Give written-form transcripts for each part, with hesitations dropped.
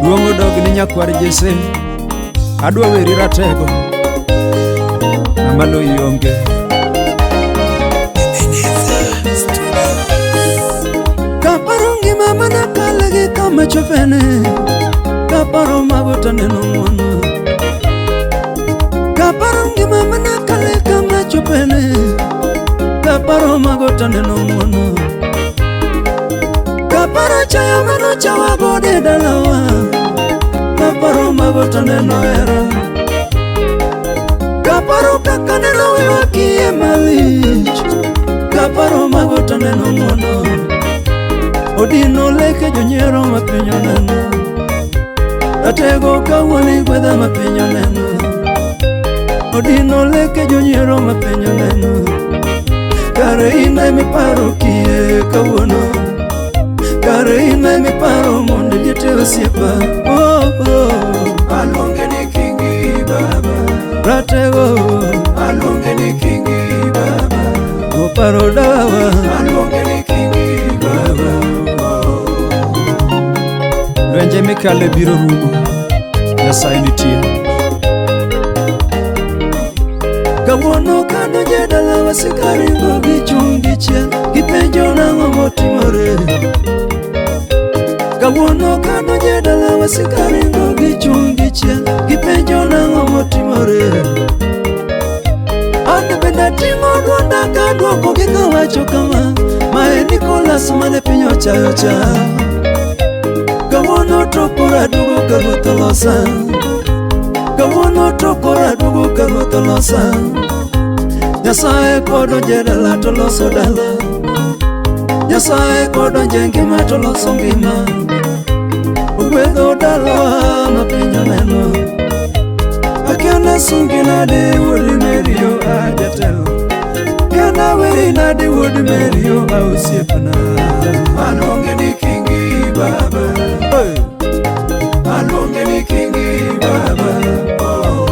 Duong' odog ni nyakwar Jesse, adwa weri ratego, ng'ama loyi onge. Kaparo ngima mana kale gi kama chopene, kaparo mago taneno ng'wono. Kaparo ngima mana kale kama chopene, kaparo mago taneno ng'wono. Kaparo chaya mano chawa godo e dalawa, kaparo mago taneno hera. Kaparo kaka neno wewa kiye malich, kaparo mago taneno ng'wono. Odino leke jonyiero ma piny oneno, ratego kawuono igwedha ma piny oneno. Odino leke jonyiero ma piny oneno, kare in emiparo kiye kawuono. Kare in emiparo mondo iliete osiepa. Oh, oh. Aluonge ni Kingi Baba, Ratego aluonge ni Kingi Baba, oparo dawa. Aluonge ni Kingi Baba. Lwenje mikale biro rumo, Nyasaye nitie. Kawuono kadonjo e dalawa sikaringo gichung' dichiel, gipenjo nang'o motimore. Kawuono kadonjo e dalawa sikaringo gichung' dichiel, gipenjo nang'o motimore. An bende ating'o dwonda kaduokogi kawacho kama, mae Nicholas mane piny ochayo cha. Kawuono to koro aduogo ka ruoth olosa. Kawuono to koro aduogo ka ruoth olosa. Nyasaye kodonjo e dala to loso dala. Nyasaye kodonjo e ngima to loso ngima. Ogwedho dalawa ma piny oneno. Akia nasungi nade wuod Merio a jatelo. Akia naweri nade wuod Merio a osiepna. Aluonge ni Kingi Baba, Hey. aluonge ni Kingi Baba. Oh.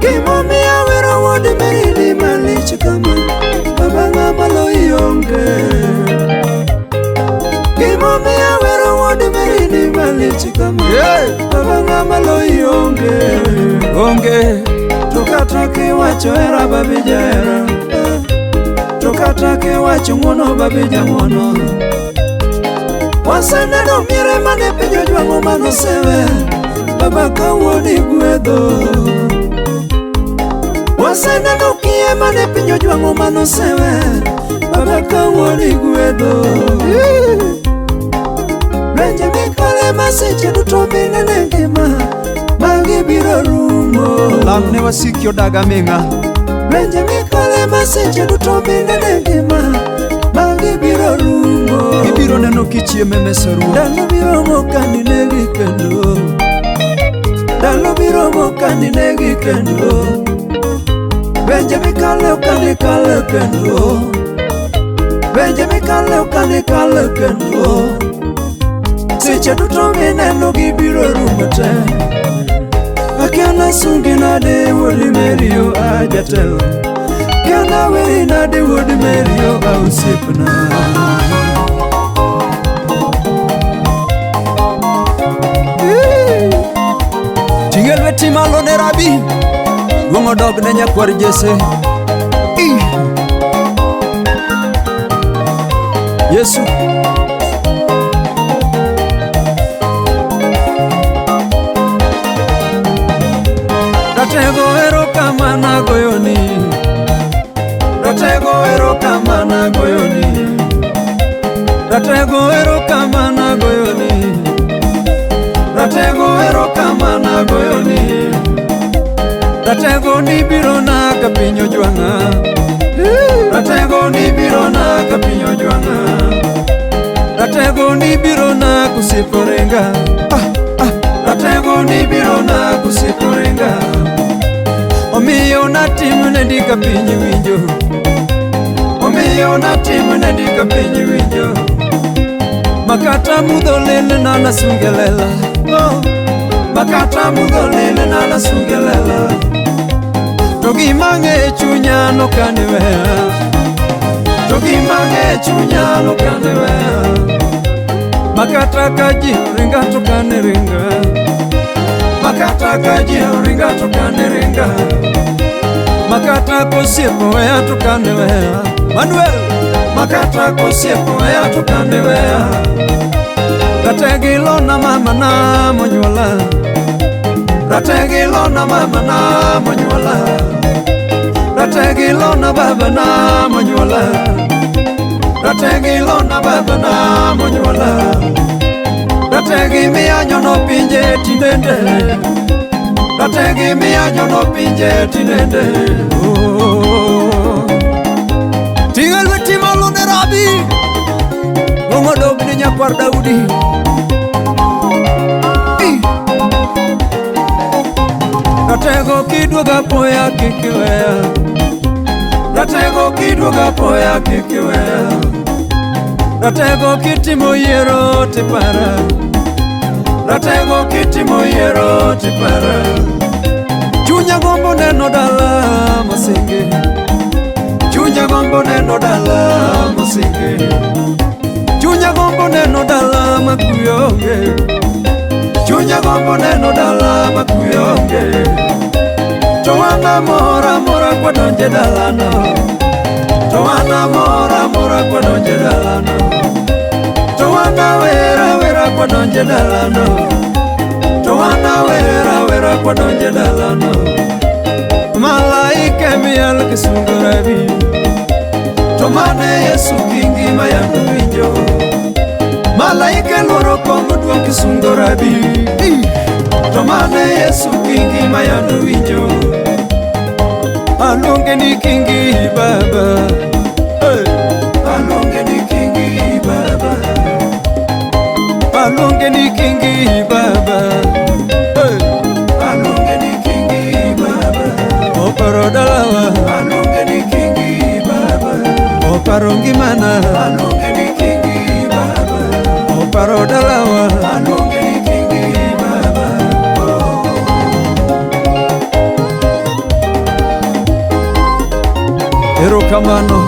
Gimomiyo awero wuod Meri ni malich kama, baba ng'ama loyi onge. Gimomiyo awero wuod Meri ni malich kama, baba ng'ama loyi onge. Onge. To kata kiwacho hera babi jahera, to kata kiwacho ng'wono babi jang'wono. Waseneno miere mane piny ojwang'o manosewe, baba kawuono igwedho. Waseneno kiye mane piny ojwang'o manosewe, baba kawuono igwedho. Lwenje mikale masiche duto minene ngima, magi biro rumo. Lam ne wasiki odag aming'a. Lwenje mikale masiche duto minene ngima, magi biro rumo. Gibiro neno kichiemo e mesa ruoth. Ndalo biro mokaninegi kendo. Ndalo biro mokaninegi kendo. Lwenje mikale okanikale kendo. Lwenje mikale okanikale kendo. Seche duto mineno gibiro rumo te. Akia nasungi nade wuod Merio a jatelo. Akia naweri nade wuod Merio a osiepna. Ting'e lweti malo ne rabi. Duong' odog ne nyakwar Jesse. Ih. Yesu. Ratego erokamano agoyoni. Ratego erokamano agoyoni. Ratego erokamano agoyoni. Ratego erokamano agoyoni. Ratego ni biro na ka piny ojwang'a. Ratego ni biro na ka piny ojwang'a. Ratego ni biro na kosiepo ringa. Ratego ni biro na kosiepo ringa. Omiyo natim nadi ka piny winjo. Omiyo natim nadi ka piny winjo. Makata mudho lil na nasunge lela. Oh. Makata mudho lil na dala sunge lela. To gima ng'e chunya nokane weya. To gima ng'e chunya nokane weya. Makata ka ji ringa to kane ringa. Makata ka ji ringa to kane ringa. Makata kosiepo weya to kane weya. Manuel! Makata kosiepo weya to kane weya. Rategi lona mama na monyuola. Rategi lona mama na monyuola. Rategi lona baba na monyuola. Rategi lona baba na monyuola. Rategi miya nyono pinje tinende. Rategi miya nyono pinje tinende. Oh. Ting'o lweti malo ne Rabi. Duong' odog ne nyakwar Daudi. Ratego kiduoga poya kik iweya. Ratego kiduoga poya kik iweya. Ratego kitimo yiero tipara. Ratego kitimo yiero tipara. Chunya gombo neno dala mosingi. Chunya gombo neno dala mosingi. Chunya gombo neno dala makuyo onge. Chunya gombo neno dala makuyo onge. To wana mora mora kwadonje dalano. To wana mora mora kwadonje dalano. To wana wera wera kwadonje dalano. To wana wera wera kwadonje dalano. Malaike miel kisungo rabi. To mane Yesu kingi mayando winjo. Malaike luoro kom duong' kisungo rabi. To mane Yesu kingi mayando winjo. Aluonge ni kingi baba. Hey. Aluonge ni kingi baba. Aluonge ni kingi baba. Hey. Aluonge ni kingi baba. Oparo dalawa. Aluonge ni kingi baba. Oparo ngimana. Aluonge ni kingi baba. Oparo dalawa. Aluonge ni kingi baba. Oh. Erokamano.